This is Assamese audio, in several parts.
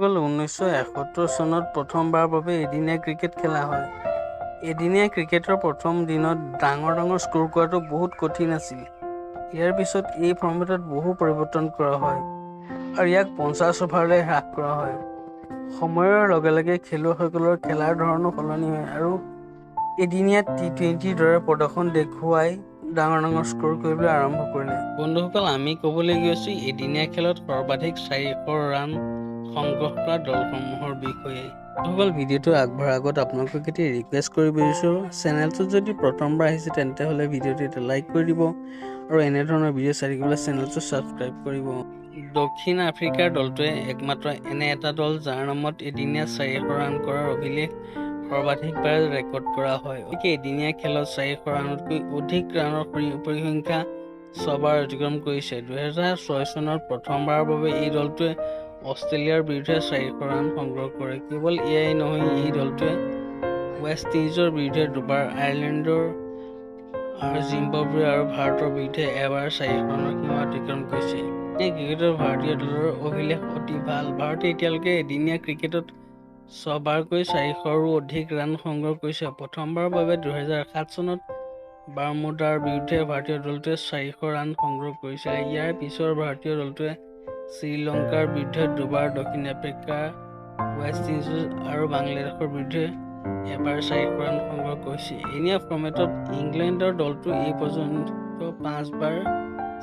1971 চনত প্ৰথমবাৰৰ বাবে এদিনীয়া ক্ৰিকেট খেলা হয়। এদিনীয়া ক্ৰিকেটৰ প্ৰথম দিনত ডাঙৰ ডাঙৰ স্ক'ৰ কৰাটো বহুত কঠিন আছিল। ইয়াৰ পিছত এই ফৰ্মেটত বহু পৰিৱৰ্তন কৰা হয় আৰু ইয়াক 50 অভাৰলৈ হ্ৰাস কৰা হয়। সময়ৰ লগে লগে খেলুৱৈসকলৰ খেলাৰ ধৰণো সলনি হয় আৰু এদিনীয়া টি-20ৰ দৰে প্ৰদৰ্শন দেখুৱাই ডাঙৰ ডাঙৰ স্ক'ৰ কৰিবলৈ আৰম্ভ কৰিলে। বন্ধুসকল, আমি ক'বলৈ গৈছোঁ এদিনীয়া খেলত সৰ্বাধিক 400 ৰান সংগ্ৰহ কৰা দলসমূহৰ বিষয়ে। বন্ধুসকল, ভিডিঅ'টো আগবঢ়াৰ আগত আপোনালোকক এটি ৰিকুৱেষ্ট কৰিব বিচাৰিছোঁ, চেনেলটোত যদি প্ৰথমবাৰ আহিছে তেন্তে হ'লে ভিডিঅ'টো এটা লাইক কৰি দিব আৰু এনেধৰণৰ ভিডিঅ' চাই থাকিবলৈ চেনেলটো ছাবস্ক্ৰাইব কৰিব। দক্ষিণ আফ্ৰিকাৰ দলটোৱে একমাত্ৰ এনে এটা দল যাৰ নামত এদিনীয়া 400 ৰান কৰাৰ অভিলেখ সৰ্বাধিকবাৰ ৰেকৰ্ড কৰা হয়। গতিকে এদিনীয়া খেলত 400 ৰানতকৈ অধিক ৰানৰ পৰিসংখ্যা ছবাৰ অতিক্ৰম কৰিছে। 2006 চনত প্ৰথমবাৰৰ বাবে এই দলটোৱে অষ্ট্ৰেলিয়াৰ বিৰুদ্ধে 400 ৰান সংগ্ৰহ কৰে। কেৱল এয়াই নহয়, এই দলটোৱে ৱেষ্ট ইণ্ডিজৰ বিৰুদ্ধে দুবাৰ, আয়াৰলেণ্ডৰ আৰু জিম্বাবুৱে আৰু ভাৰতৰ বিৰুদ্ধে এবাৰ 400 ৰানৰ সীমা অতিক্ৰম কৰিছে। এদিনীয়া ক্ৰিকেটত ভাৰতীয় দলৰ অভিলেখ অতি ভাল। ভাৰতে এতিয়ালৈকে এদিনীয়া ক্ৰিকেটত ছবাৰকৈ 400ৰো অধিক ৰান সংগ্ৰহ কৰিছে। প্ৰথমবাৰৰ বাবে 2007 চনত বাৰ্মুডাৰ বিৰুদ্ধে ভাৰতীয় দলটোৱে 400 ৰান সংগ্ৰহ কৰিছিল। ইয়াৰ পিছৰ ভাৰতীয় দলটোৱে শ্ৰীলংকাৰ বিৰুদ্ধে দুবাৰ, দক্ষিণ আফ্ৰিকা, ৱেষ্ট ইণ্ডিজ আৰু বাংলাদেশৰ বিৰুদ্ধে এবাৰ 400 ৰান সংগ্ৰহ কৰিছে। এদিনীয়া ফৰ্মেটত ইংলেণ্ডৰ দলটো এই পৰ্যন্ত পাঁচবাৰ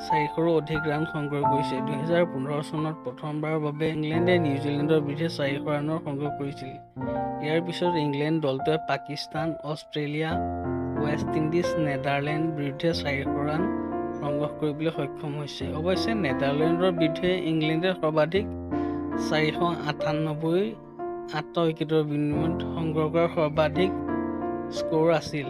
400ৰো অধিক ৰান সংগ্ৰহ কৰিছে। 2015 চনত প্ৰথমবাৰৰ বাবে ইংলেণ্ডে নিউজিলেণ্ডৰ বিৰুদ্ধে 400 ৰানৰ সংগ্ৰহ কৰিছিল। ইয়াৰ পিছত ইংলেণ্ড দলটোৱে Pakistan, Australia, West Indies, Netherland বিৰুদ্ধে 400 ৰান সংগ্ৰহ কৰিবলৈ সক্ষম হৈছে। অৱশ্যে নেডাৰলেণ্ডৰ বিৰুদ্ধে ইংলেণ্ডে সৰ্বাধিক 498 8টা উইকেটৰ বিনিময়ত সংগ্ৰহ কৰা সৰ্বাধিক স্ক'ৰ আছিল।